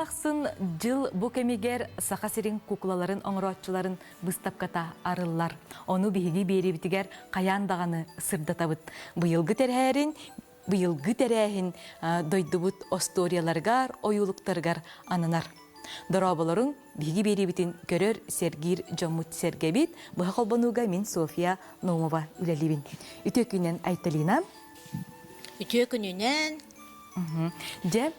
ахсын дьыл бу кэмигэр Саха сирин куклаларын оҥорооччуларын быыстапката арыллар. Ону биһиги биэриибитигэр хайаан даҕаны сырдатабыт. Быйылгы тэрээһин быйылгы тэрээһин дойдубут остуоруйаларыгар, ойуулуктарыгар ананар. Дорооболоруҥ, биһиги биэриибитин көрөр, сэргиир дьоммут сэргэбит. Быһа холбонууга мин Софья Наумова үлэлиибин. Үтүө күнүнэн Айталина. Үтүө күнүнэн. Дьэ,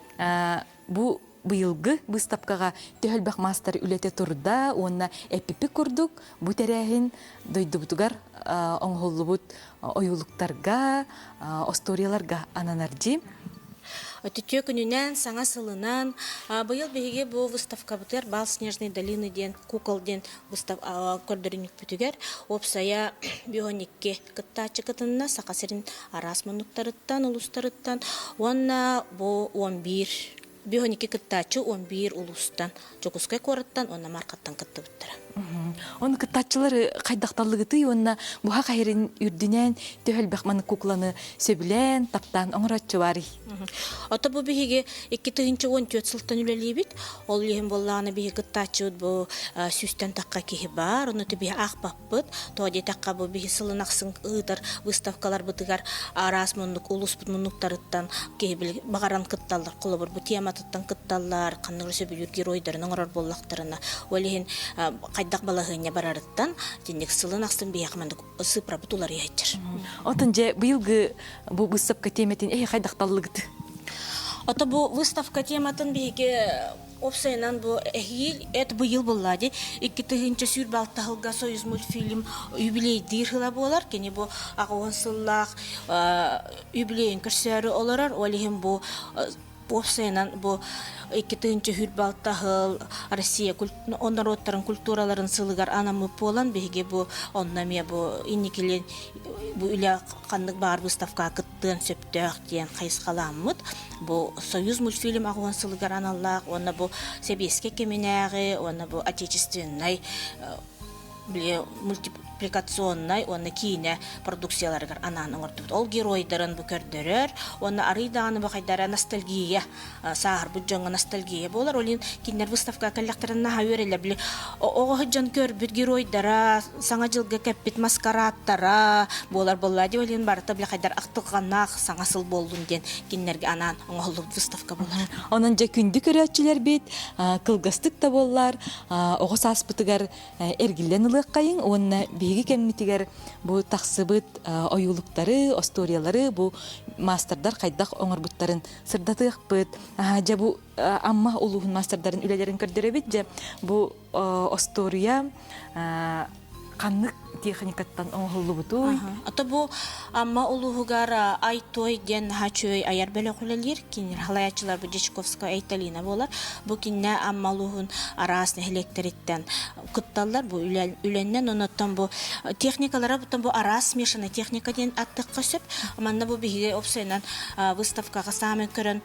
бу быйылгы быыстапкаҕа төһө элбэх маастар үлэтэ турда уонна эппиппит курдук бу тэрээһин дойдубутугар оҥоһуллубут ойуулуктарга, остуоруйаларга ананар дии. Үтүө күнүнэн, саҥа сылынан. Быйыл биһиги бу выставкабытыгар «Бал снежной долины» диэн кукол диэн көрдөрүнүкпүтүгэр уопсайа 52 кыттааччы кытынна Саха сирин араас муннуктарыттан, улуустарыттан уонна бу 11 12 кыттааччы 11 улуустан, Дьокуускай куораттан уонна Мархаттан кыттыбыттара. Оны кыттааччылары хайдахталлыгытый уонна буха хайырын үрдүнэн төһө элбэх маны кукланы сөбүлээн, таптаан оҥорооччу баарый? Ото бу биһиги 2014 сылтан үлэлиибит. Ол иһин буоллаҕына биһиги кыттааччыбыт бу сүүстэн тахха киһи баар. Ону биһи аахпаппыт. Тоҕо диэтэххэ, бу биһи сылын ахсын ыытар выставкаларбытыгар араас муннук улууспут муннуктарыттан киһи баҕаран кытталлар. Холобур, бу тематыттан кытталлар, ханнык эрэ сөбүлүүр геройдарын оҥорор буоллахтарына. Ол иһин хайдах балаһыанньа барарыттан итинник сылын ахсын биһиэхэ маннык сыыппарабыт уларыйа сылдьар. Отон дьэ быйылгы бу выставка тематын эһи хайдах таллыгыт? Ото бу выставка тематын биһиги Уопсайынан бу эһиил эт быйыл буолла дии. 2026 сылга Союз мультфильм юбилейдиир сыла буолар. Кини бу 80 сыллаах юбилейин көрсөөрү олорор. Ол иһин бу уопсайынан бу 2026 сыл Россия норуоттарын культураларын сылыгар анаммыт буолан биһиги бу онно эмиэ бу инникилин бу үлэ ханнык баар выставкаҕа кыттыан сөптөөх диэн хайысхаламмыт. Бу Союз мультфильм 80 сылыгар аналлаах уонна бу сэбиэскэй кэминээҕи уонна бу отечественнай били мультипликационнай уонна киинэ продукцияларыгар анаан оҥордубут. Ол геройдарын бу көрдөрөр уонна арый даҕаны бу хайдара ностальгия сааһырбыт дьоҥҥо ностальгия буолар. Ол иһин кинилэр выставкаҕа кэллэхтэринэ наһаа үөрэллэр. Били оҕо дьон көрбүт геройдара, саҥа дьылга кэппит маскарадтара буолар буолла дии. Ол иһин барыта били хайдар ахтылҕаннаах саҥа сыл буоллун диэн кинилэргэ анаан оҥоһуллубут выставка буолар. Онон дьэ күндү көрөөччүлэрбит кылгастык да буоллар оҕо сааспытыгар эргиллэн ылыаххайыҥ уонна биһиги кэммитигэр бу тахсыбыт ойуулуктары, остуоруйалары бу маастардар хайдах оҥорбуттарын сырдатыахпыт. Дьэ бу Амма улууһун маастардарын үлэлэрин көрдөрөбүт. Дьэ бу остуоруйа ханнык техникаттан оҥоһуллубутуй? Ото бу Амма улууһугар Ай-Той диэн наһаа үчүгэй айар бөлөх үлэлиир. Кинилэр халайааччылар бу Дьячковская Айталина буолар. Бу кинне Амма улууһун араас нэһилиэктэриттэн кытталлар бу үлэннэн. Онуттан бу техникалара бу араас смешанная техника диэн аттыахха сөп. Манна бу биһиги опсайынан выставкаҕа саамай көрөн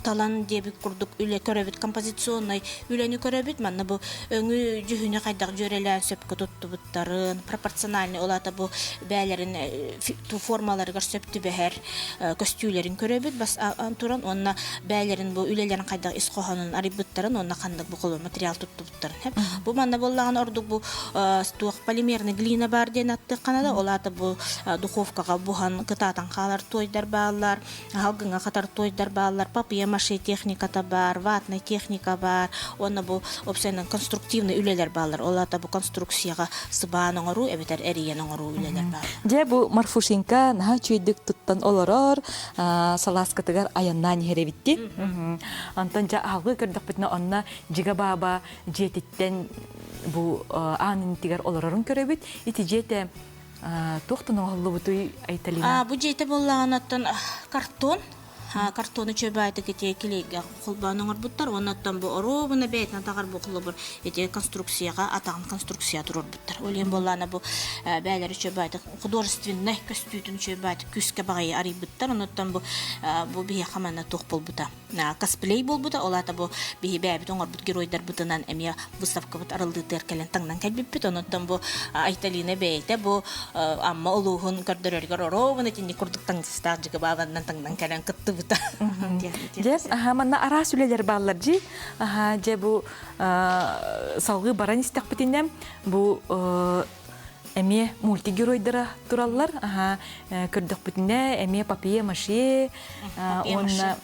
талан диэбит курдук үлэ көрөбүт, композиционнай үлэни көрөбүт. Манна бу өҥү дьүһүнү хайдах дьүөрэлээн сөпкө туттубуттарын, пропорциональный ол аата бу бээлэрин формаларыгар сөп түбэһэр көстүүлэрин көрөбүт бас туран уонна бээлэрин бу үлэлэрин хайдах ис хоһоонун арыйбыттарын уонна ханнык бу материал туттубуттарын. Бу манна буоллаҕына ордук бу туох полимерный глина бар диэн аттыаххана да ол аата бу духовкаҕа буһан кытаатан хаалар туойдар бааллар Аһалгыҥа хатар туойдар бааллар, папье-маше техниката баар, ватная техника баар уонна бу уопсайынан конструктивный үлэлэр бааллар. Ол аата бу конструкцияҕа сыбаан оҥоруу эбэтэр эрийэн оҥоруу үлэлэр баар. Дьэ бу Марфушенька наһаа үчүгэйдик туттан олорор, салааскатыгар айаннаан иһэр эбитти. Онтон дьэ аһалгы көрдөхпүтүнэ онно Дьига Бааба дьиэтиттэн бу аан иннитигэр олорорун көрөбүт. Ити дьиэтэ Туохтан оҥоһуллубутуй Айталина? Бу дьиэтэ буоллаҕына оттон картон. Картону чөбөйтүк ити килиэйгэ холбоон оҥорбуттар. Уонна оттон бу оруобуна бэйэтин атаҕар бу холобур ити конструкцияҕа атаҕын конструкция туруорбуттар. Ол иһин буоллаҕына бу бээлэри чөбөйтүк художественнай көстүүтүн чөбөйтүк күүскэ баҕайы арыйбыттар. Онуттан бу бу биһиэхэ манна туох буолбута. Косплей буолбута, ол аата бу биһи бэйэбит оҥорбут геройдарбытынан эмиэ выставкабыт арыллыытыгар кэлэн таҥнан кэлбиппит. Онуттан бу Айталина бэйэтэ бу Амма улууһун көрдөрөрүгэр оруобуна итинник курдук таҥастаах дьыгыбаабаннан таҥнан кэлэн кыттыбыта. Дьэ, аха манна араас үлэлэр бааллар дии. Аха, дьэ бу салгыы баран истэхпитинэ бу эмиэ мультигеройдара тураллар. Аха, көрдөхпүтүнэ эмиэ папье-маше уонна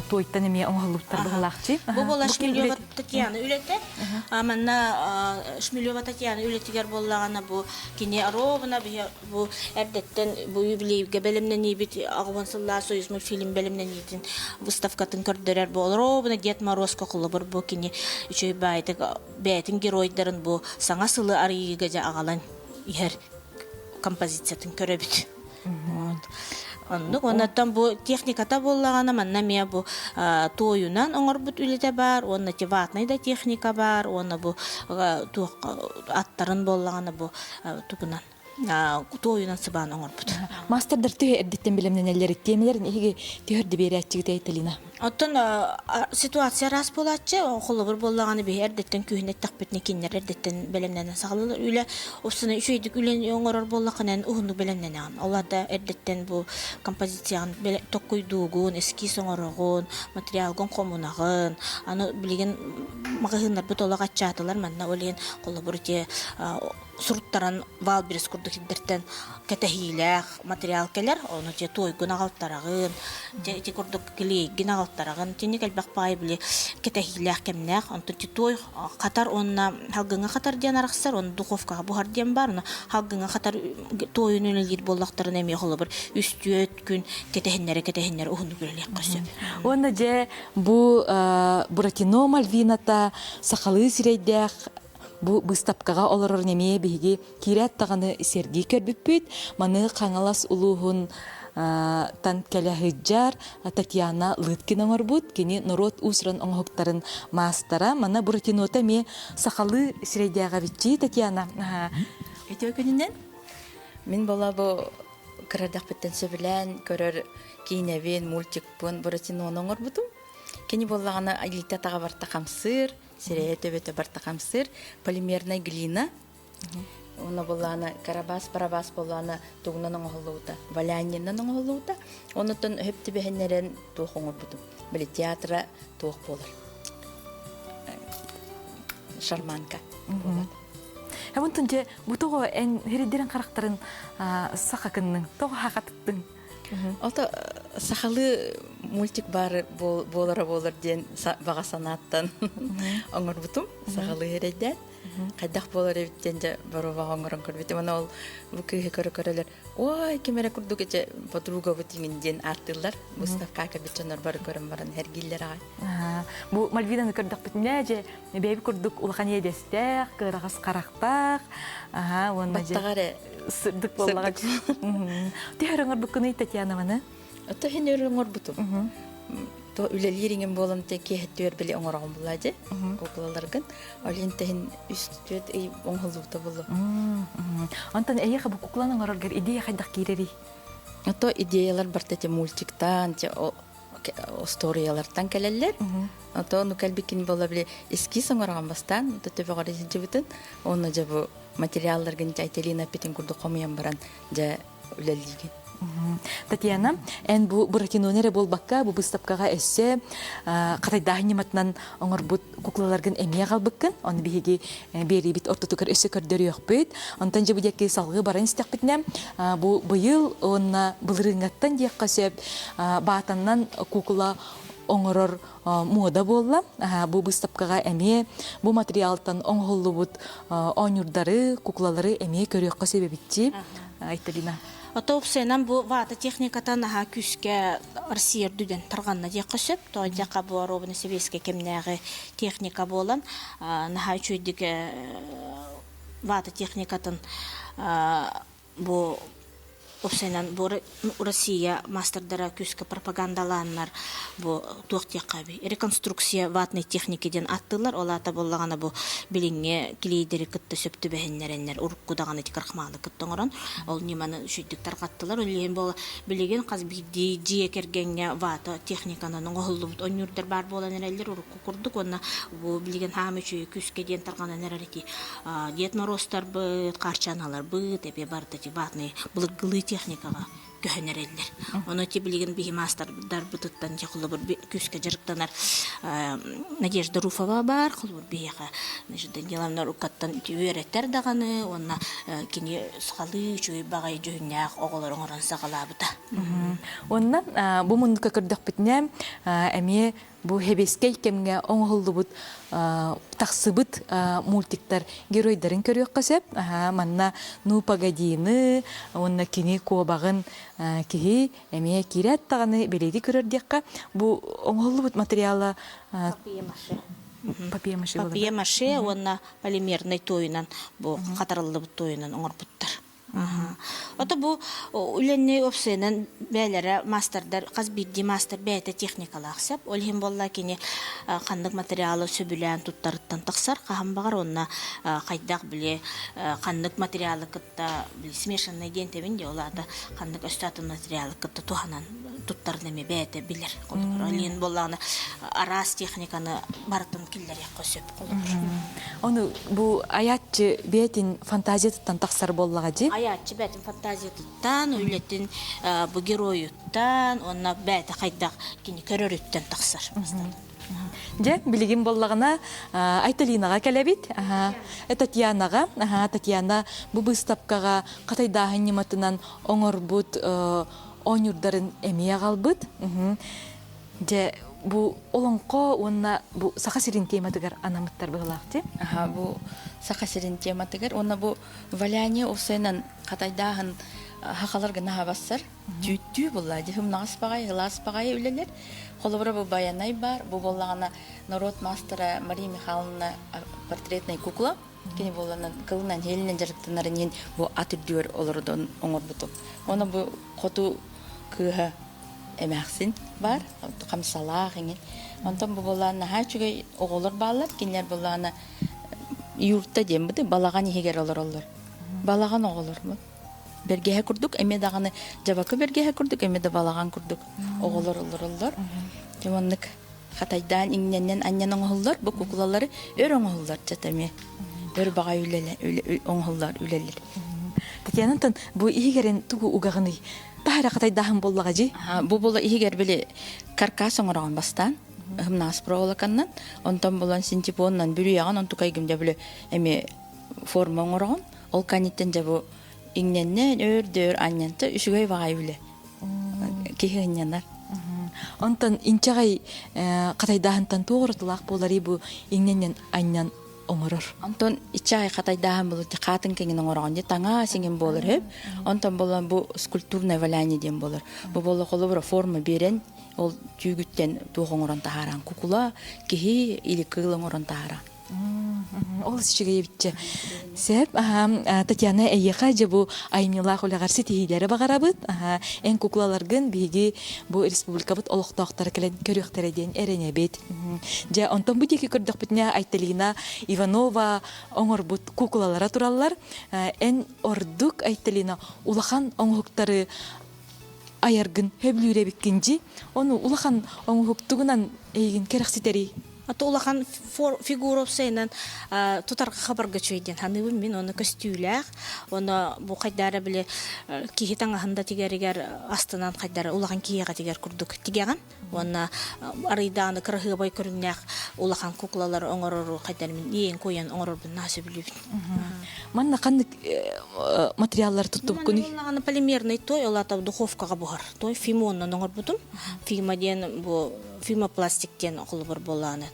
туойтан эмиэ оҥоһуллубуттар быһылаахчы. Бу буола Шмелева Татьяна үлэтэ. Манна Шмелева Татьяна үлэтигэр буоллаҕына бу кини ровно бу эрдэттэн бу юбилейга бэлэмнэниибит аҕабын сыллаах Союз мультфильм бэлэмнэниитин выставкатын көрдөрөр бу ровно Дед Морозко холобур бу кини үчүгэй баайдык бэйэтин геройдарын бу саҥа сылы арыйыыга дьэ аҕалан иһэр композициятын көрөбүт. Оннук. Оннуттан бу техниката буоллаҕына манна эмиэ бу туойунан оҥорбут үлэтэ баар уонна ватнай да техника баар уонна бу туох аттарын буоллаҕына бу тугунан туойунан сыбаан оҥорбут. Мастердар төһө эрдэттэн бэлэмнэнэллэр тиэмэлэрин эһиги төһөрдө биэрээччигит Айталина? Оттон ситуация араас буолааччы, холобур буоллаҕына биһи эрдэттэн күһүн эттэхпитинэ кинилэр эрдэттэн бэлэмнэнэн саҕалыылар. Үлэ устуна үчүгэйдик үлэни оҥорор буоллаххына эн уһуннук бэлэмнэнэҕин. Ол аата эрдэттэн бу композицияҕын токкуйдуугун, эскиз оҥороҕун, материалгын хомунаҕын. Аны билигин маҕаһыыннарбыт олох аччаатылар манна ол иһин холобур ити суруттаран Валберес курдук сирдэртэн кэтэһиилээх материал кэлэр, ону дьэ туойгун аҕалтараҕын, дьэ ити курдук клейгин аҕалтараҕын, итинник элбэх баай били кэтэһиилээх кэмнээх. Онтон ти туой хатар уонна халгыҥҥа хатар диэн арахсар, уонна духовкаҕа буһар диэн баар, ону халгыҥҥа хатар туойун үлэлиир буоллахтарына эмиэ холобур үс-түөрт күн кэтэһиннэрэ-кэтэһиннэрэ уһуннук үлэлиэххэ сөп. Уонна дьэ бу Буратино Мальвината сахалыы сирэйдээх Бу быыстапкаҕа олорор эмиэ биһиги киирээт даҕаны сэргии көрбүппүт. Маны Хаҥалас улууһун тан кэлэ сылдьар Татьяна Лыткина оҥорбут. Кини норуот уус-уран оҥоһуктарын маастара. Манна Буратинота эмиэ сахалыы сирэйдээх эбитчии Татьяна. Үтүө күнүнэн. Мин буола бу кыра эрдэхпиттэн сөбүлээн көрөр киинэбин, мультикпын Буратиноны оҥорбутум. Кини буоллаҕына илиитэ атаҕа барыта хамсыыр, сирэйэ төбөтө барыта хамсыыр, полимерная глина. Уонна буоллаана карабас-барабас буоллаана тугунан оҥоһуллубута, валянньынан оҥоһуллубута. Онуттан өһөп түбэһиннэрэн туох оҥорбутум. Били театра туох буолар. Шарманка буолар. Онтон дьэ бу тоҕо эн хириддерин харахтарын саха кынныҥ, тоҕо хахатыттыҥ? Ото сахалыы мультик баар буолара буолар диэн баҕа санааттан оҥорбутум. Сахалыы эрэйдээн. Хайдах буолар эбит диэн дьэ боруобаҕа оҥорон көрбүтүм. Аны ол бу кыыһы көрө-көрөлөр ой ким эрэ курдук ичэ подругабыт иҥин диэн ааттыыллар. Выставка кэлбит дьоннор бары көрөн баран эргиллэр аҕай. Бу Мальвинаны көрдөхпүтүнэ дьэ бэйэбит курдук улахан иэдэстээх, кыараҕас харахтаах, аха уонна дьэ Баттаҕа эрэ сырдык буоллаҕа. Төһө оҥорбуккунуй Татьянованы? Ото иһин өр оҥорбутум. То үлэлиир иҥин буолан те киэһэттүөр били оҥороҕун булла дьэ куукулаларгын. Ол иһин тэһин үс түөрт ый оҥоһуллубута буллу. Онтон эйиэхэ бу кукланы оҥороргор идея хайдах киирэрий? Ото идеялар барта те мультиктаан те остуоруйалартан кэлэллэр. Ото ону кэлбиккин буола били эскиз оҥороҕун бастаан, ото төбөҕөр сылдьыбытын, уонна дьэ бу материалларгын Айталина эппитин курдук хомуйан баран дьэ үлэлиигин. Татьяна, эн бу Буратиноны эрэ буолбакка, бу быыстапкаҕа өссө хатайдааһын ньыматынан оҥорбут куклаларгын эмиэ аҕалбыккын. Ону биһиги биэриибит ортотугар өссө көрдөрүөхпүт. Онтон дьэ бу диэки салгыы баран истэхпитинэ, бу быйыл уонна былырыыҥҥаттан диэххэ сөп, баатаннан кукла оҥорор муода буолла. Бу быыстапкаҕа эмиэ бу материалтан оҥоһуллубут оонньуурдары, куклалары эмиэ көрүөххэ сөп эбитчи. Айталина. Ото уопсайынан бу вата техниката наһаа күүскэ Россия үрдүнэн тарҕанна диэххэ сөп. Тоҕо диэххэ бу оруобуна сэбиэскэй кэмнээҕи техника буолан наһаа үчүгэйдик вата техникатын бу. Уопсайынан бу Россия маастардара күүскэ пропагандалааннар бу туох диэххэ реконструкция ватной техники диэн ааттыыллар. Ол аата буоллаҕына бу билиҥҥи килиэйдэри кытта сөп түбэһиннэрэннэр урукку даҕаны ити крахмалы кытта оҥорон ол ньыманы үчүгдүк тарҕаттылар. Ол иһин буола билигин хас биирдии дьиэ кэргэҥҥэ вата техниканан оҥоһуллубут онньуурдар баар буолан эрэллэр урукку курдук уонна бу билигин хаам үчүгэй күүскэ диэн тарҕанан эрэр ити Дед Морозтарбыт, Хаарчааналарбыт эбиэ барыта ити ватный былыргылыы техникаҕа көһөн эрэллэр. Ону ити билигин биһи маастардарбытыттан дьэ холобур күүскэ дьарыктанар Надежда Руфова баар, холобур биһиэхэ Надежда Даниловна рукаттан үөрэтэр даҕаны уонна кини сахалыы үчүгэй баҕайы дьүһүннээх оҕолор оҥорон саҕалаабыта. Уонна бу муннукка көрдөхпүтүнэ эмиэ Бу сэбиэскэй кэмҥэ оҥоһуллубут тахсыбыт мультиктар геройдарын көрүөххэ сөп. Манна Ну погодины уонна кини куобаҕын киһи эмиэ киирээт даҕаны бэлиэтии көрөр диэххэ бу оҥоһуллубут материала папье-маше. Папье-маше Папье-маше уонна полимернай туойунан бу хатарыллыбыт туойунан оҥорбуттар. Ото бу үлэни уопсайынан бэйэлэрэ маастардар хас биирдии маастар бэйэтэ техникалаах сөп. Ол иһин буолла кини ханнык материалы сөбүлээн туттарыттан тахсар хаһан баҕар уонна хайдах били ханнык материалы кытта били смешанный диэн тэбин дии ол аата ханнык өссө атын материалы кытта туһанан туттарын эмиэ бэйэтэ билэр. Холобур, ол иһин буоллаҕына араас техниканы барытын киллэриэххэ сөп холобур. Ону бу айааччы бэйэтин фантазиятыттан тахсар буоллаҕа дии. Айааччы бэйэтин фантазиятыттан, үлэтин бу геройуттан уонна бэйэтэ хайдах кини көрөрүттэн тахсар. Дьэ, билигин буоллаҕына Айталинаҕа кэлэбит. Татьянаҕа. Татьяна бу быыстапкаҕа хатайдааһын ньыматынан оҥорбут оонньуурдарын эмиэ аҕалбыт. Дьэ, бу олоҥхо уонна бу Саха сирин тематыгар анаммыттар быһыылаах дии. Аха, бу Саха сирин тематыгар уонна бу валяние уопсайынан хатайдааһын хахаларга наһаа бассар. Түүттүү булла, дьыһымнаҕас баҕайы, ылаас баҕайы үлэлэр. Холобура бу Баянай бар, бу буоллаҕына народ маастара Мария Михайловна портретная кукла. Кини буолланан кылынан хиэлинэн дьарыктанарын иһин бу ат үрдүгэр олордон оҥорбутум. Уонна бу хоту кыыһа эмээхсин баар, хамсалаах иҥин. Онтон бу буоллаан наһаа үчүгэй оҕолор бааллар, кинилэр буоллаана юрта диэн быты балаҕан иһигэр олороллор. Балаҕан оҕолор бэргэһэ курдук, эмиэ даҕаны дьабакы бэргэһэ курдук, эмиэ да балаҕан курдук оҕолор олороллор. Дьэ хатайдаан иҥнэннэн анньан оҥоһуллар, бу куклалары өр оҥоһуллар чата эмиэ. Өр баҕай оҥоһуллар үлэлэр. Татьянантан бу иһигэрин тугу угаҕыный? Таһара хатайдааһын буоллаҕа дии? Бу була иһигэр били каркас оҥороҕун бастаан ыһымнаас проволоканнан, онтон булан синтепоннан бүрүйэҕин, онтукайгым дьэ били эмиэ форма оҥороҕун. Ол каниттен дьэ бу иҥнэннэн өөр дөөр анньанта үчүгэй баҕай үлэ. Киһи ынньанар. Онтон инчэҕэй хатайдааһынтан туох уратылаах буоларый бу иҥнэннэн анньан оҥорор? Онтон иччэҕэй хатайдааһын булу хаатын кэҥин оҥороҕун дии таҥаа сиҥин буолар үһү. Онтон буолан бу скульптурное валяние диэн буолар. Бу буолла холобура форма биэрэн ол түүгүттэн туох оҥорон таһааран кукула киһи или кыыл оҥорон таһааран. Олус үчүгэй эбитчэ. Сөп, Татьяна, эйиэхэ дьэ бу айымньылаах үлэҕэр ситиһиилэри баҕарабыт. Эн куклаларгын биһиги бу республикабыт олохтоохторо кэлэн көрүөхтэрэ диэн эрэнэбит. Дьэ, онтон бу диэки көрдөхпүтүнэ Айталина Иванова оҥорбут куклалара тураллар. Эн ордук Айталина улахан оҥоһуктары айаргын сөбүлүүр эбиккин дии. Ону улахан оҥоһуктугунан эйигин кэрэхситэрий? Ата улахан фигура уопсайынан тутарга хабарга үчүгэй диэн саныыбын мин оны көстүүлээх оны бу хайдара били киһи таҥаһын да тигэригэр астынан хайдара улахан киһиэхэ тигэр курдук тигэҕин уонна арыйдааны кыраһыабай көрүҥнээх улахан куклалары оҥорору хайдар мин иэйэн куйан оҥорорбун наһаа сөбүлүүбүн. Манна ханнык материаллар туттубуккунуй? Манна полимерный той, ол аата духовкаҕа буһар. Той фимоннан оҥорбутум. Фима диэн бу фимопластик диэн холобур буолааны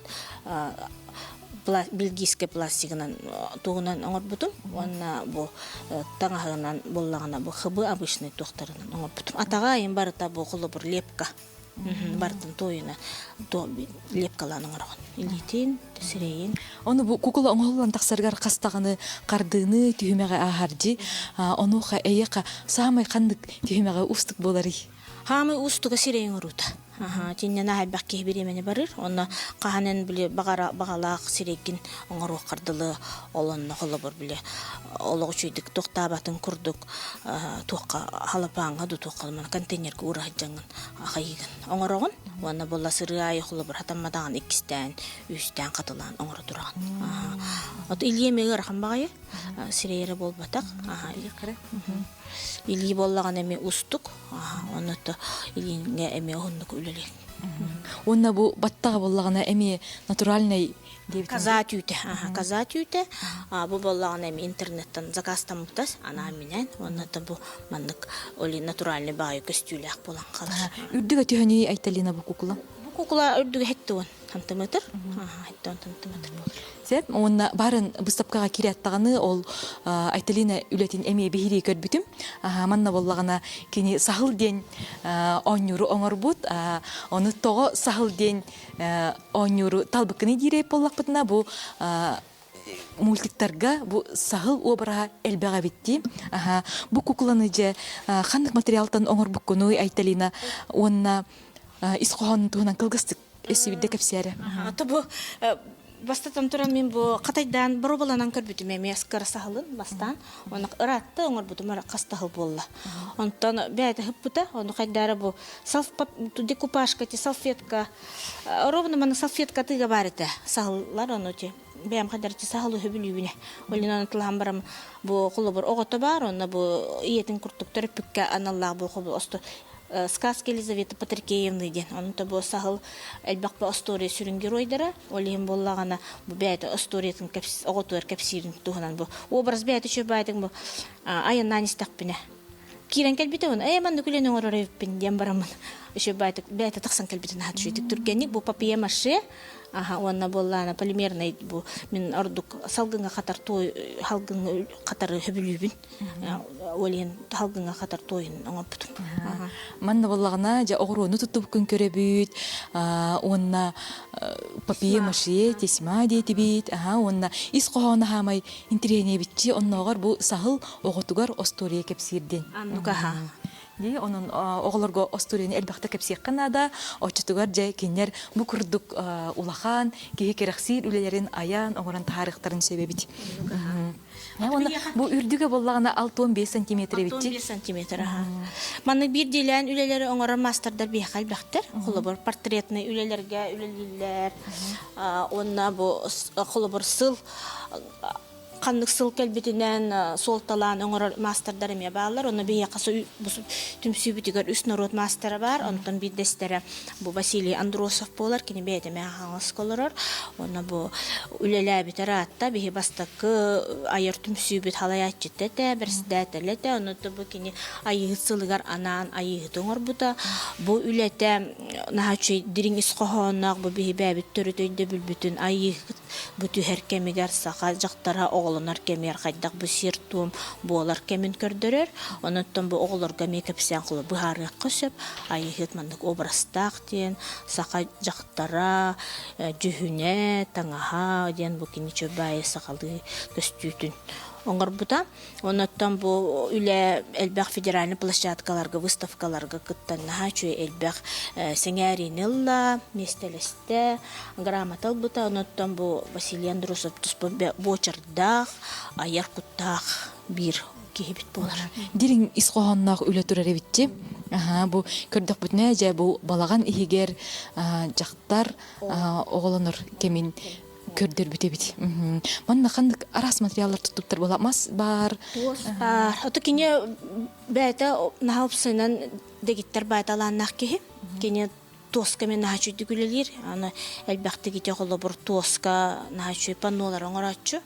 бельгийскэй пластигынан тугунан оҥорбутум уонна бу таҥаһынан буоллаҕына бу хыбы обычный туохтарынан оҥорбутум. Атаҕа айым барыта бу холобур лепка. Бартын туойуна лепкалаан оҥороҕун. Илиитин, сирэйин. Ону бу кукула оҥоһуллан тахсарыгар хастаҕаны хардыыны түһүмэҕи ааһар дии. Онуоха эйиэхэ саамай ханнык түһүмэҕи уустук буоларый? Хаамай уустуга сирэйин оҥоруута. Итиннэн элбэх киһи бириэмэни барыр. Онно хаһан эн били баҕара баҕалаах сирэйгин оҥоруоххар дылы ол онно холобур били олох үчүгэйдик туохтаабатын курдук туохха халапааҥҥа ду туохха контейнерга уура сылдьаҥҥын хайыыгын оҥороҕун уонна буолла сырыы аайы холобур хатамматаҕын иккистээн үстээн хатылаан оҥоро тураҕын. Ото илии эмиэ ыарахан баҕайы сирэйэ эрэ буолбатах. Илии буоллаҕына эмиэ устук Онно илииҥҥэ эмиэ уһуннук үлэлиир. Уонна бу баттаҕа буоллаҕына эмиэ натуральный диэбитин. Каза түүтэ. Каза түүтэ. Бу буоллаҕына эмиэ интернеттэн заказтаммыта анаан минээн. Уонна бу маннык оли натуральный баайы көстүүлээх буолан хаалар. Үрдүгэ түһөнүй Айталина бу кукула? Бу кукула үрдүгэ 70 сантиметр. 70 сантиметр буолар. Сеп, уонна барын быыстапкаҕа киирээт ол Айталина үлэтин эмиэ биһирии көрбүтүм. Манна буоллаҕына кини саһыл диэн оонньууру оҥорбут. Ону тоҕо саһыл диэн оонньууру талбыккыный диир буоллахпытына бу мультиктарга бу саһыл уобараһа элбэх эбит дии. Бу кукланы дьэ ханнык материалтан оҥорбуккунуй Айталина уонна ис хоһоонун туһунан кылгастык Эсибидде кэпсээрэ. Ата бу бастатан туран мин бу Катайдаан боруобаланан көрбүтүм эмиэ кыра саһылын бастаан. Оны ыраатта оҥорбутум хастаһыл буолла. Онтон бэйэтэ ыппыта, ону хайдаара бу декупажка ти салфетка ровно маны салфетка тыга бар этэ саһыллар ону ти бэйэм хайдар ти саһыл үһү бүлүүбүнэ. Олин тылаһан барам бу холобур оҕото бар, онно бу ийэтин курдук төрөппүккэ аналлаах бу холобур осто Сказки Елизаветы Патрикеевны диэн. Онто бу саһыл элбэх бу остуоруйа сүрүн геройдара. Ол иһин буоллаҕына бу бэйэтэ остуоруйатын оҕотугар кэпсиирин туһунан бу образ бэйэтэ үчүгэй баайдык бу айаннаан истэхпинэ киирэн кэлбитэ уон ээ маннык үлэни оҥорор эбиппин диэн бараммын үчүгэй баайдык бэйэтэ тахсан кэлбитин аһат үчүгэйдик түргэнник бу папье маше аха уонна буоллаана полимерный бу мин ордук салгыҥҥа хатар туой салгыҥҥа хатары сөбүлүүбүн Ол иһин салгыҥҥа хатар туойун оҥорбутум. Манна буоллаҕына, дьэ оҕуруону туттубуккун көрөбүт, уонна папье-маше, тесьма диэтибит, уонна ис хоһооно хаамай интэриэһинэйбитчи оннооҕор бу саһыл оҕотугар остуоруйа кэпсиир диэн. Оннук аха. Дии, онон оҕолорго остуоруйаны элбэхтэ кэпсиэххэ наада. Оччотугар дьэ кинилэр бу курдук улахан киһи кэрэхсиир үлэлэрин айан оҥорон таһаарыахтарын сөп эбит. Уонна бу үрдүгэ буоллаҕына 65 сантиметр эбитчи. 65 сантиметр, аха. Маннык биирдиилээн үлэлэри оҥорор маастардар биһиэхэ элбэхтэр. Холобур, портретный үлэлэргэ үлэлииллэр. Уонна бу холобур сыл ханнык сыл кэлбитинэн суолталаан оҥорор маастардар эмиэ бааллар. Онно биһиэхэ түмсүүбүтүгэр үс норуот маастара баар. Онтон биирдэстэрэ Бу Василий Андросов буолар, кини бэйэтэ эмиэ Хаҥаласка олорор. Уонна бу үлэлээбитэ ыраатта, биһи бастакы айар түмсүүбүт халайааччыта этэ, бэрэссэдээтэлэ этэ. Онно бу кини Айыыһыт сылыгар анаан Айыыһыты оҥорбута. Бу үлэтэ наһаа үчүгэй дириҥ ис хоһоонноох, бу биһи бэйэбит төрүт өйдөбүлбүтүн Айыыһыт бу түһэр кэмигэр саха дьахтара оҕолонор кэмигэр хайдах бу сиэр-туом буолар кэмин көрдөрөр. Онуттан бу оҕолорго эмиэ кэпсээн холобур быһаарыахха сөп. Айыыһыт маннык образтаах диэн саха дьахтара, дьүһүнэ, таҥаһа диэн бу кини Чөбаайы сахалыы көстүүтүн оҥорбута. Онуттан бу үлэ элбэх федеральный площадкаларга, выставкаларга кыттан наһаа үчүгэй элбэх сэҥээриини ылла, миэстэлэстэ, грамота ылбыта. Онуттан бу Василий Андросов туспа буочардаах, айар куттаах биир киһибит буолар. Дириҥ ис хоһоонноох үлэ турар эбитчи. Аһаа, бу көрдөхпүтүнэ, дьэ бу балаҕан иһигэр дьахтар оҕолонор кэмин көрдөрбүт эбит. Манна ханнык араас материаллар туттуптар буола мас баар. Туос баар. Ото кини бэйэтэ наһаа упсайынан дэгиттэр баайталааннаах киһи. Кини туоска мен наһаа үчүгдүк үлэлиир. Аны элбэхтик ити холобур туоска наһаа үчүгэй паннолары оҥорооччу.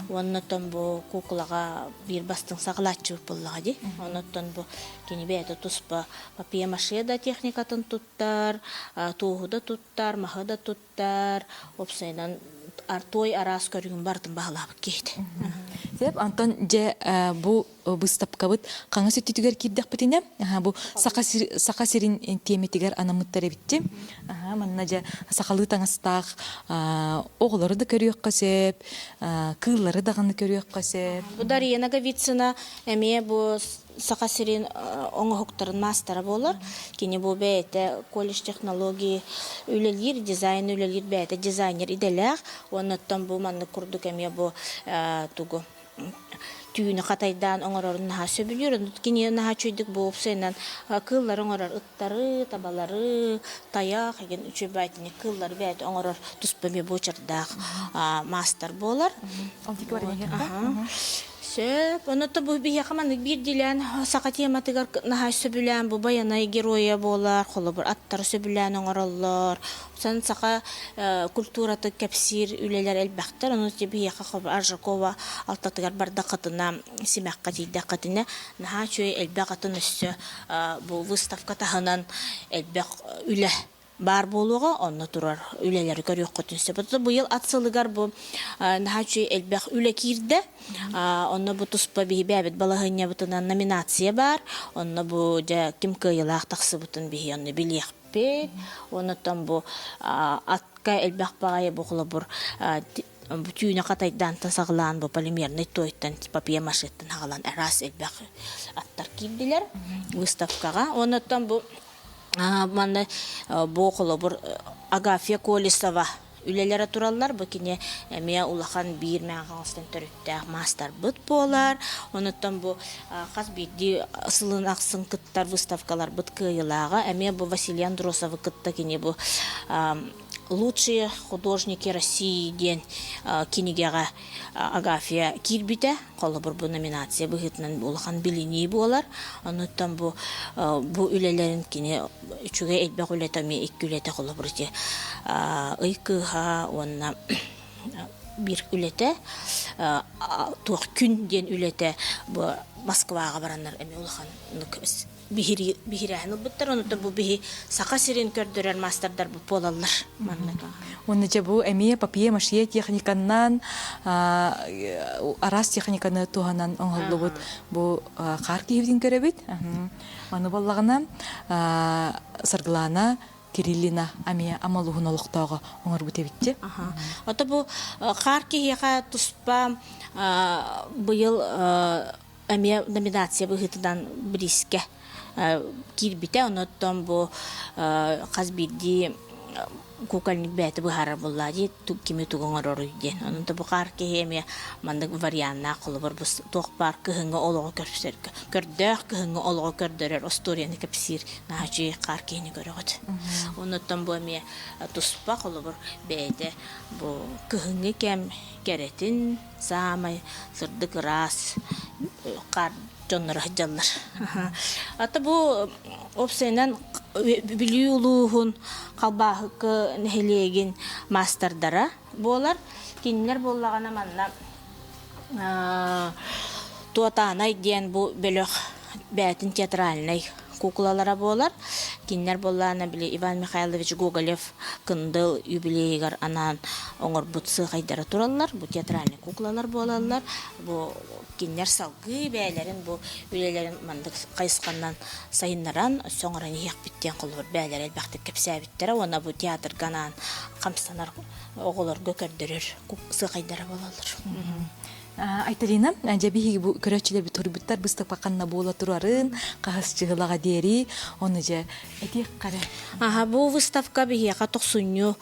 Уоннатан бу куукулаҕа биир бастыҥ саҕалааччыбыт буоллаҕа дии. Онуттан бу кини бэйэтэ туспа папье-маше да техникатын туттар, туоһу да туттар, маһы да туттар, уопсайынан. Той араас көрүҥүн барытын баһылаабыт киһит. Сөп, онтон дьэ бу быыстапкабыт хаҥас өттүтүгэр киирдэхпитинэ, бу Саха, Саха сирин тиэмэтигэр анаммыттар эбитти. Манна дьэ сахалыы таҥастаах оҕолору да көрүөххэ сөп, кыыллары даҕаны көрүөххэ сөп. Бу Дария Ноговицына эмиэ бу Саха сирин оҥоһуктарын маастара буолар. Кини бу бэйэтэ колледж технологии үлэлиир, дизайн үлэлиир бэйэтэ дизайнер идэлээх. Уонна бу маннык курдук эмиэ бу тугу түүнү хатайдаан оҥорорун наһаа сөбүлүүр. Кини наһаа үчүгэйдик бу уопсайынан кыыллары оҥорор ыттары, табалары, тайах игин үчүгэй кыыллары бэйэтэ оҥорор туспа эмиэ буочардаах маастар буолар. Сөп. Онуота бу биһиэхэ маннык биирдиилээн саха тематыгар наһаа сөбүлээн бу байанай геройа буолар, холобур, аттары сөбүлээн оҥороллор. Сан саха культураты кэпсиир үлэлэр элбэхтэр. Ону биһиэхэ холобур Аржакова алтатыгар бардаххытына, симэххэ тиийдэххитинэ наһаа үчүгэй элбэх атын өссө бу выставка таһынан элбэх үлэ баар буолуоҕа, онно турар үлэлэри көрүөххүтүн сөп. Быйыл ат сылыгар бу наһаа үчүгэй элбэх үлэ киирдэ. Онно бу туспа биһи бэйэбит балаһыанньабытынан номинация баар. Онно бу дьэ ким кыайыылаах тахсыбытын биһи онно билиэхпит. Оннуттан бу атка элбэх баҕайы бу холобур түүнү хатайдаантан саҕалаан бу полимерный туойтан папье-машеттан саҕалаан араас элбэх аттар киирдилэр выставкаҕа. Оннуттан бу Манна бу холобур Агафья Колесова үлэлэрэ тураллар. Бу кини эмиэ улахан биир мэҥэ төрүттээх маастарбыт буолар. Онуттан бу хас биирдии сылын ахсын кыттар выставкаларбыт кыайыылааҕа. Эмиэ бу Василий Андросовы кытта кини бу «Лучшие художники России» диэн кинигэҕэ Агафья киирбитэ. Холобур, бу номинация быһыытынан улахан билинии буолар. Онуттан бу бу үлэлэрин кини үчүгэй элбэх үлэтэ эмиэ икки үлэтэ холобур ити ый кыыһа уонна биир үлэтэ туох күн диэн үлэтэ бу Москваҕа бараннар эмиэ улахан биһирээһин ылбыттар. Онуттан бу биһи Саха сирин көрдөрөр маастардар буолаллар маннык. Уонна дьэ бу эмиэ папье-машье техниканнан араас техниканы туһанан оҥоһуллубут бу хаар киһибитин көрөбүт. Маны буоллаҕына Саргылаана Кириллина эмиэ Амалуһун олохтооҕо оҥорбут эбитти. Ото бу хаар киһиэхэ туспа быйыл эмиэ номинация быһыытынан бириискэ киирбитэ. Онуттан бу хас биирдии кукольник бэйэтэ быһаарар буоллаа дии кими тугу оҥороруй диэн. Онон бу хаар киһи эмиэ маннык варианнаах холобур бу туох баар кыһыҥҥы олоҕу көрсөргө көрдөөх кыһыҥҥы олоҕу көрдөрөр остуоруйаны кэпсиир наһаа үчүгэй хаар киһини көрөҕүт. Онуттан бу эмиэ туспа холобур бэйэтэ бу кыһыҥҥы кэм кэрэтин саамай сырдык ыраас хаар дьонноро сылдьаллар. Ата бу уопсайынан Бүлүү улууһун Халбааһыкы нэһилиэгин маастардара буолар. Кинилэр буоллаҕына манна Туотаанай диэн бу бөлөх бэйэтин театральнай куукулалара буолар. Кинилэр буоллаҕына били Иван Михайлович Гоголев Кындыл юбилейыгар анаан оҥорбут сыахайдара тураллар. Бу театральнай куукулалар буолаллар. Бу кинилэр салгыы бэйэлэрин бу үлэлэрин маннык хайысханан сайыннаран өссө оҥорон иһиэхпит диэн холобур бэйэлэрэ элбэхтик кэпсээбиттэрэ уонна бу театрга анаан хамсанар оҕолорго көрдөрөр сыахайдара буолаллар. Айталина, дьэ биһиги бу көрөөччүлэрбит туруйбуттар быстапка ханна буола турарын, хаһыс чыһылаҕа диэри, ону дьэ этиэх хара. Аха, бу выставка биһиэхэ тохсунньу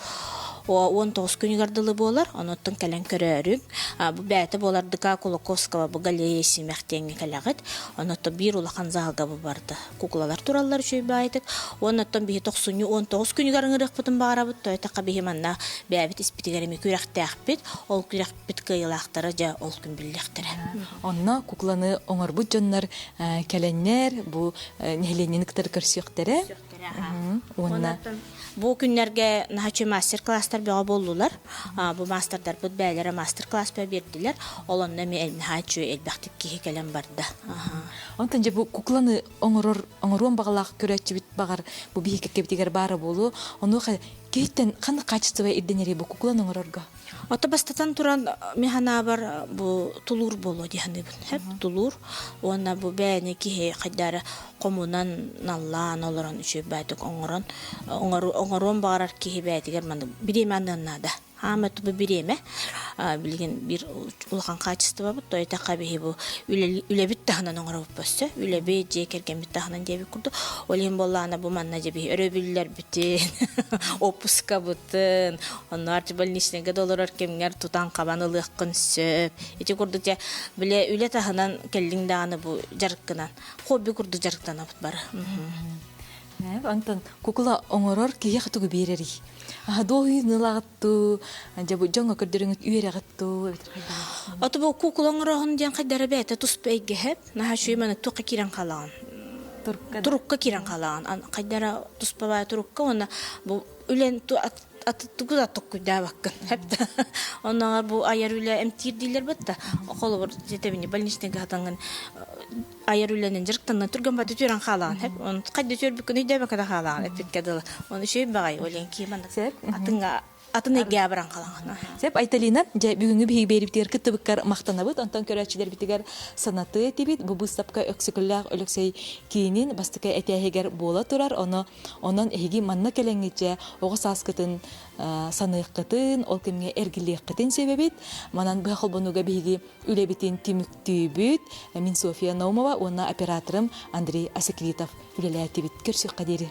19 күнүгэр дылы буолар, онуттан кэлэн көрөөрүҥ. Бу бэйэтэ буолардыка Кулаковского бу галерея симэх диэҥҥэ кэлэҕит. Онуттан биир улахан залга бу барда. Куклалар тураллар үчүгэй баайытык. Уоннаттан биһи тохсунньу 19 күнүгэр ыҥырыахпытын баҕарабыт. Тойтахха биһи манна бэйэбит испитигэр эми күрэхтээхпит. Ол күрэх Бит кыайыылаахтара дьэ ол күн биллиэхтэрэ. Онно кукланы оҥорбут дьоннор кэлэннэр бу нэһилиэнньэни кытары көрсүөхтэрэ. Уонна бу күннэргэ наһаччы мастер-класс. мастер-класстар бөҕө буоллулар. Бу маастардарбыт бэйэлэрэ мастер-класс биэрдилэр. Ол онно эмиэ наһаа үчүгэй элбэхтик киһи кэлэн барда. Онтон дьэ бу кукланы оҥорор оҥоруон баҕалаах көрөөччүбүт баҕар бу биһиги кэккэбитигэр баара буолуо. Онуоха киһиттэн ханнык хаачыстыба ирдэнэрий бу кукланы оҥорорго? Ото бастатан туран мин санаабар бу тулуур буолуо дии саныыбын. Сөп тулуур уонна бу бэйэни киһи хайдары хомунан наллаан олорон үчүгэйдик оҥорон оҥоруон баҕарар киһи бэйэтигэр маннык бириэмэ аныан наада. Хаама бу бириэмэ билигин биир улахан хаачыстыбабыт то этэххэ биһи бу үлэбит таһынан оҥоробут өссө үлэбит дьиэ кэргэммит таһынан диэбит курдук ол иһин буоллаҕына бу манна дьэ биһи өрөбүллэрбитин отпускабытын онноор больничныйга да олорор кэмҥэр тутан-хабан ылыаххын сөп ити курдук дьэ бile үлэ таһынан кэллиҥ даҕаны бу дьарыккынан хобби курдук дьарыктанабыт бары Онтон кукула оҥорор киһиэхэ тугу биэрэрий? Дуоһуйууну ылаҕыт дьэ бу дьоҥҥо көрдөрүҥүт үөрэҕит дуу эбэтэр хайдаҕый? Ото бу кукула оҥороһун диэн хайдара бэйэтэ туспа эйгэһэ. Наһаа үчүгэй маны туохха киирэн хаалаҕын? Турукка. Турукка киирэн хаалаҕын. Хайдара туспа баай турукка уонна бу үлэн тугу да токкуйдаабаккын. Оннооҕор бу айар үлэ эмтиир дииллэр бытта. Холобур, жетебини больничныйга хатаҥҥын айар үлэнэн дьарыктанан түргэн баты түөрэн хаалаҕын хэп он хайда түөрбүккүн өйдөөбөккө да хаалаҕын эппиккэ дылы оны үчүгэй баҕай олен кии маннык атыҥҥа атын эйгэ баран хаалаҕын Сеп Айталина, дьэ бүгүҥҥү биһиги биэрибитигэр кыттыбыккар махтанабыт. Онтон көрөөччүлэрбитигэр санатыы этибит. Бу быыстапка Өксөкүлээх Өлөксөй киинин бастакы этээһигэр буола турар. Ону онон эһиги манна кэлэҥҥит дьэ оҕо сааскытын саныаххытын, ол кэмҥэ эргиллиэххитин сөбөбүт. Манан быһа холбонууга биһиги Үлэбитин түмүктүүбүт. Мин Софья Наумова уонна операторым Андрей Асекритов үлэлээтибит. Көрсүөххэ диэри.